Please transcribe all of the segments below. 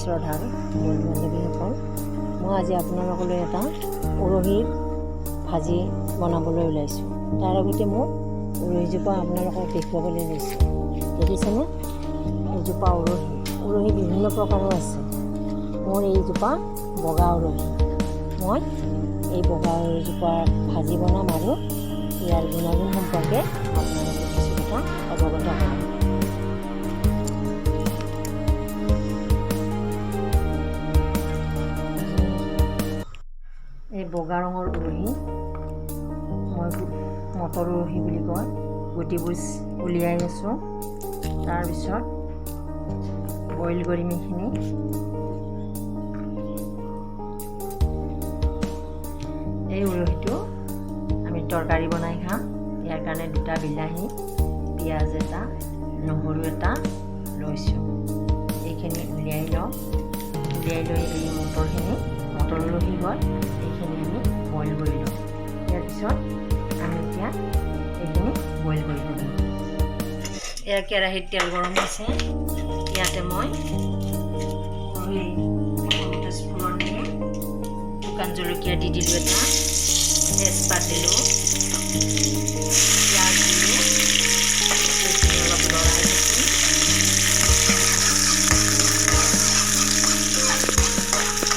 শ্ৰদ্ধাৰ বন্ধু বান্ধৱীসকল, মই আজি আপোনালোকলৈ এটা উৰহীৰ ভাজি বনাবলৈ ওলাইছোঁ। তাৰ আগতে মোক উৰহীজোপা আপোনালোকক দেখুৱাবলৈ লৈছোঁ। দেখিছেনে এইজোপা উৰহী? উৰহী বিভিন্ন প্ৰকাৰৰ আছে। মোৰ এইজোপা বগা উৰহী। মই এই বগা উৰহীজোপাৰ ভাজি বনাম আৰু ইয়াৰ গুণাগুণ সম্পৰ্কে আপোনালোকক কিছু কথা অৱগত কৰিম। এই বগা ৰঙৰ উৰহী, মই মটৰ উৰহী বুলি কয়, গুটিবোৰ উলিয়াই আছোঁ। তাৰপিছত বইল কৰিম এইখিনি। এই উৰহীটো আমি তৰকাৰী বনাই খাম। ইয়াৰ কাৰণে দুটা বিলাহী, পিঁয়াজ এটা, নহৰু এটা লৈছোঁ। এইখিনি উলিয়াই লওঁ। উলিয়াই লৈ এই মটৰখিনি, মটৰ উৰহী হয়, এইখিনি আমি বইল কৰি লওঁ। ইয়াৰ পিছত আমি এতিয়া এইখিনি বইল কৰি ল'ম। ইয়াৰ কেৰাহীত তেল গৰম হৈছে। ইয়াতে মই উৰহী প্ৰথমতে ফোৰণ দিম। শুকান জলকীয়া দি দিলোঁ এটা, তেজপাত দিলোঁ, পিঁয়াজ দিলোঁ। এইখিনি অলপ লৰাই থাকিম।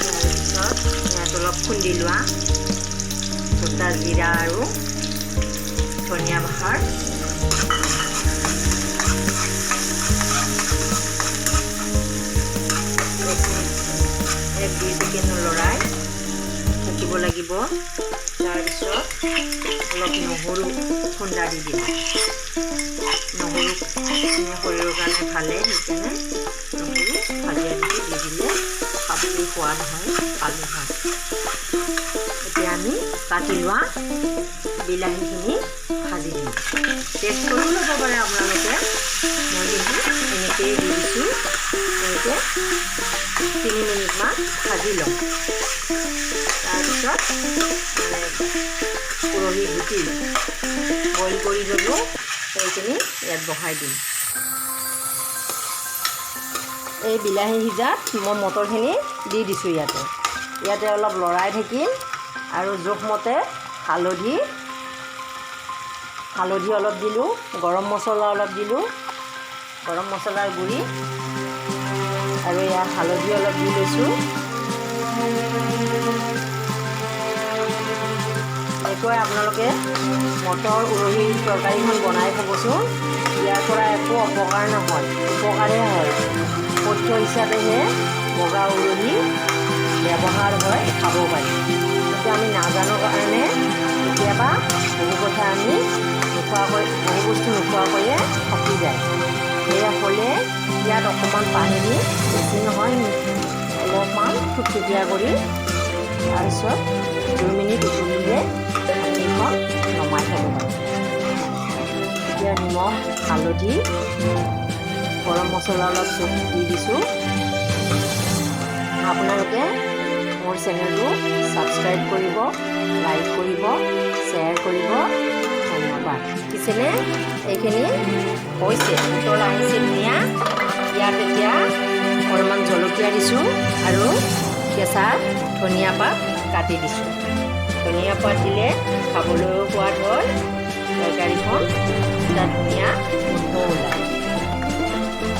তাৰপিছত ইয়াত অলপ খুন্দি লোৱা গোটা জিৰা আৰু ধনিয়া বাহাৰ, 1-2 ছেকেণ্ড লৰাই থাকিব লাগিব। তাৰপিছত অলপ নহৰু খুন্দা দি দিম। নহৰু শৰীৰৰ কাৰণে ভালে, সেইকাৰণে নহৰু ভাজি আনিছোঁ। দি দিলে খাবলৈ সোৱাদ হয়, ভালো হয়। এতিয়া আমি কাটি লোৱা বিলাহীখিনি ভাজি দিম। টেষ্ট কৰিও ল'ব পাৰে আপোনালোকে। মই কিন্তু এনেকৈয়ে দি দিছোঁ। এনেকৈ 3 মিনিটমান ভাজি লওঁ। তাৰপিছত মানে উৰহী গুটি বইল কৰি ল'লোঁ, সেইখিনি ইয়াত বহাই দিম। এই বিলাহী সিজাত মই মটৰখিনি দি দিছোঁ ইয়াতে। ইয়াতে অলপ লৰাই থাকিম আৰু জোখমতে হালধি, হালধি অলপ দিলোঁ, গৰম মছলা অলপ দিলোঁ, গৰম মছলাৰ গুড়ি আৰু এয়া হালধি অলপ দি লৈছোঁ। এনেকৈ আপোনালোকে মটৰ উৰহীৰ তৰকাৰীখন বনাই খাবচোন। ইয়াৰ পৰা একো অপকাৰ নহয়, উপকাৰহে হয়। পথ্য হিচাপেহে বগা উৰহী ব্যৱহাৰ হয়, খাব পাৰি। কিন্তু আমি নাজানো কাৰণে কেতিয়াবা বহু কথা আমি নোখোৱাকৈ, বহু বস্তু নোখোৱাকৈয়ে থাকি যায়। সেয়া হ'লে ইয়াত অকণমান পানী দি, বেছি নহয়, অলপমান থুপথুপীয়া কৰি তাৰপিছত 2 মিনিট উতলিলে আমি এইখন নমাই থ'ব পাৰোঁ। এতিয়া নিমখ, হালধি, গৰম মছলা অলপ দি দিছোঁ। আপোনালোকে মোৰ চেনেলটো ছাবস্ক্ৰাইব কৰিব, লাইক কৰিব, শ্বেয়াৰ কৰিব। ধন্যবাদ। দেখিছেনে, এইখিনি হৈছে, উতল আহিছে ধুনীয়া। ইয়াত এতিয়া অকণমান জলকীয়া দিছোঁ আৰু কেঁচা ধনিয়া পাত কাটি দিছোঁ। ধনিয়া পাত দিলে খাবলৈও সোৱাদ হয়, তৰকাৰীখন এটা ধুনীয়া গোন্ধ ওলায়।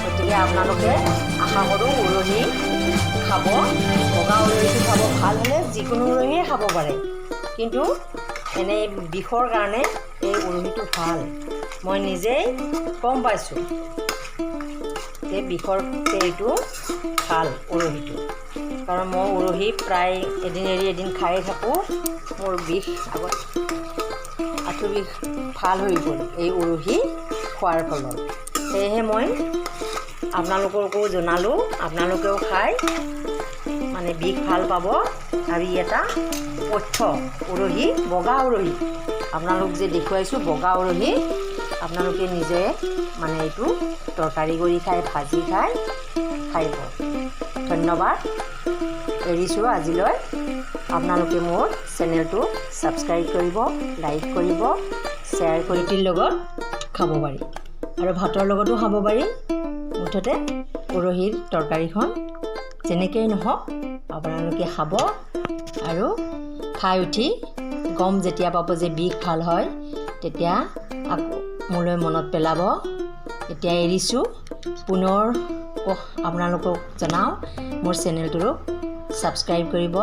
গতিকে আপোনালোকে আশা কৰোঁ উৰহি খাব। বগা উৰহিটো খাব ভাল হ'লে যিকোনো উৰহিয়ে খাব পাৰে, কিন্তু এনেই বিষৰ কাৰণে এই উৰহিটো ভাল। মই নিজেই গম পাইছোঁ যে বিষৰ এইটো ভাল উৰহিটো, কাৰণ মই উৰহি প্ৰায় এদিন এৰি এদিন খায়ে থাকোঁ। মোৰ বিষ আগত আঁঠু বিষ ভাল হৈ গ'ল এই উৰহি খোৱাৰ ফলত। সেয়েহে মই আপোনালোককো জনালোঁ, আপোনালোকেও খাই মানে বিষ ভাল পাব। আৰু ই এটা পথ্য উৰহি, বগা উৰহি আপোনালোক যে দেখুৱাইছোঁ, বগা উৰহি আপোনালোকে নিজে মানে এইটো তৰকাৰী কৰি খাই, ভাজি খাই খাব। ধন্যবাদ, এৰিছোঁ আজিলৈ। আপোনালোকে মোৰ চেনেলটো ছাবস্ক্ৰাইব কৰিব, লাইক কৰিব, শ্বেয়াৰ কৰি। ৰুটিৰ লগত খাব পাৰি আৰু ভাতৰ লগতো খাব পাৰি। মুঠতে উৰহীৰ তৰকাৰীখন। যেনেকেই নহওক, আপোনালোকে খাব আৰু খাই উঠি গম যেতিয়া পাব যে বিষ ভাল হয়, তেতিয়া আকৌ মোলৈ মনত পেলাব। এতিয়া এৰিছোঁ। পুনৰ আপোনালোকক জনাওঁ, মোৰ চেনেলটোৰো ছাবস্ক্ৰাইব কৰিব।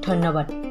ধন্যবাদ।